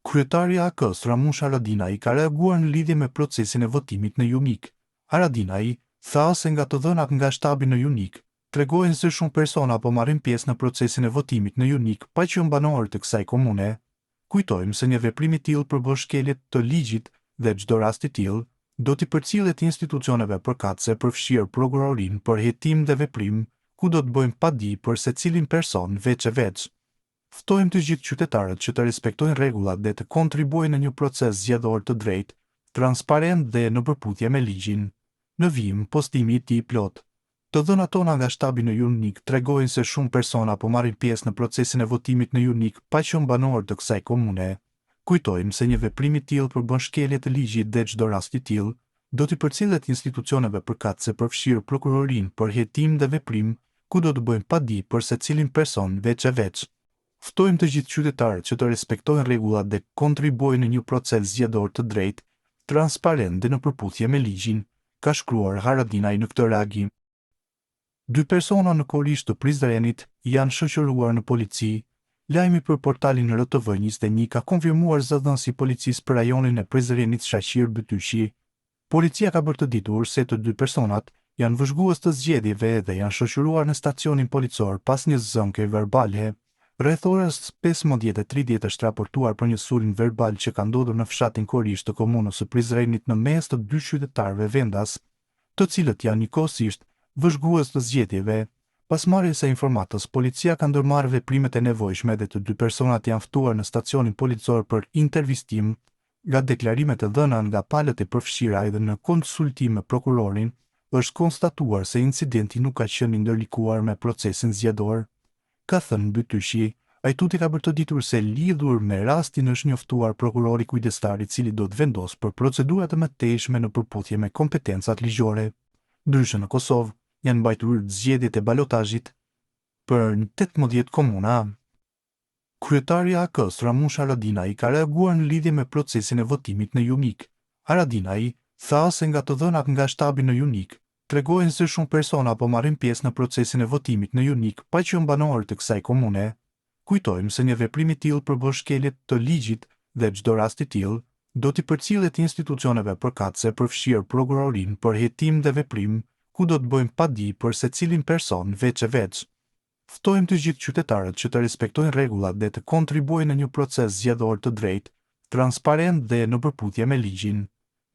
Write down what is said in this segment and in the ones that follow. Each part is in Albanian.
Kryetari i AAK-së, Ramush Haradinaj ka reaguar në lidhje me procesin e votimit në Junik. Haradinaj tha se nga të dhënat nga shtabi në Junik, tregojnë se shumë persona po marrin pjesë në procesin e votimit në Junik pa qenë banorë të kësaj komune. Kujtojmë se një veprim i tillë përbën shkelje të ligjit dhe çdo rast i tillë do t'i përcillet institucioneve përkatëse përfshirë prokurorinë për hetim dhe veprim ku do të bëjmë padi për secilin person veç e veç. Ftojmë të gjithë qytetarët që të respektojnë rregullat dhe të kontribuojnë në një proces zgjedhor të drejtë, transparent dhe në përputhje me ligjin. Në vijim, postimi i tij i plotë. Të dhënat tona nga shtabi në Junik tregojnë se shumë persona po marrin pjesë në procesin e votimit në Junik pa qenë banorë të kësaj komune. Kujtojmë se një veprim i tillë përbën shkelje të ligjit dhe çdo rast i tillë do t'i përcillet institucioneve përkatëse përfshirë prokurorinë për hetim dhe veprim ku do të bëjmë padi për secilin person veç e veç. Ftojmë të gjithë qytetarët që të respektojnë rregullat dhe kontribuojnë në një proces zgjedhor të drejtë, transparent dhe në përputhje me ligjin, ka shkruar Haradinaj në këtë reagim. Dy persona në Korishë të Prizrenit janë shoqëruar në polici. Lajmi për portalin RTV 21 ka konfirmuar zëdhënësi i policisë për rajonin e Prizrenit Shaqir Bytyqi. Policia ka bërë të ditur se të dy personat janë vëzhgues të zgjedhjeve dhe janë shoqëruar në stacionin policor pas një zënke verbale. Rreth orës 15:30 është raportuar për një sulm verbal që ka ndodhur në fshatin Korishë të komunës së Prizrenit në mes të dy qytetarëve vendas, të cilët janë njëkohësisht vëzhgues të zgjedhjeve. Pas marrjes së informatës, policia ka ndërmarrë veprimet e nevojshme dhe të dy personat janë ftuar në stacionin policor për intervistim. Nga deklarimet e dhëna nga palët e përfshira edhe në konsultim me prokurorin, është konstatuar se incidenti nuk ka qenë i ndërlikuar me procesin zgjedhor, ka thënë Bytyqi. Ai tutje ka bërë të ditur se lidhur me rastin është njoftuar prokurori kujdestar i cili do të vendosë për procedura të mëtejshme në përputhje me kompetencat ligjore. Ndryshe në Kosovë janë mbajtur zgjedhjet e balotazhit për 18 komuna. Kryetari i AAK-së, Ramush Haradinaj ka reaguar në lidhje me procesin e votimit në Junik. Haradinaj tha se nga të dhënat nga shtabi në Junik, tregojnë se shumë persona po marrin pjesë në procesin e votimit në Junik pa qenë banorë të kësaj komune. Kujtojmë se një veprim i tillë përbën shkelje të ligjit dhe çdo rast i tillë do t'i përcillet institucioneve përkatëse përfshirë prokurorinë për hetim dhe veprim ku do të bëjmë padi për secilin person veç e veç. Ftojmë të gjithë qytetarët që të respektojnë rregullat dhe të kontribuojnë në një proces zgjedhor të drejtë, transparent dhe në përputhje me ligjin.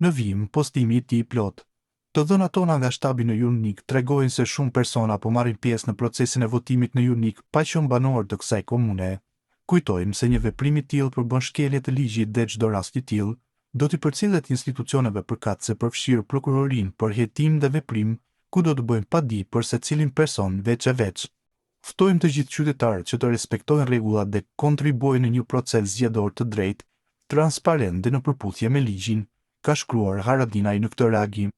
Në vijim, postimi i tij i plotë. Të dhënat tona nga shtabi në Junik tregojnë se shumë persona po marrin pjesë në procesin e votimit në Junik pa qenë banorë të kësaj komune. Kujtojmë se një veprim i tillë përbën shkelje të ligjit dhe çdo rast i tillë do t'i përcillet institucioneve përkatëse përfshirë prokurorinë për hetim dhe veprim ku do të bëjmë padi për secilin person veç e veç. Ftojmë të gjithë qytetarët që të respektojnë rregullat dhe kontribuojnë në një proces zgjedhor të drejtë, transparent dhe në përputhje me ligjin, ka shkruar Haradinaj në këtë reagim.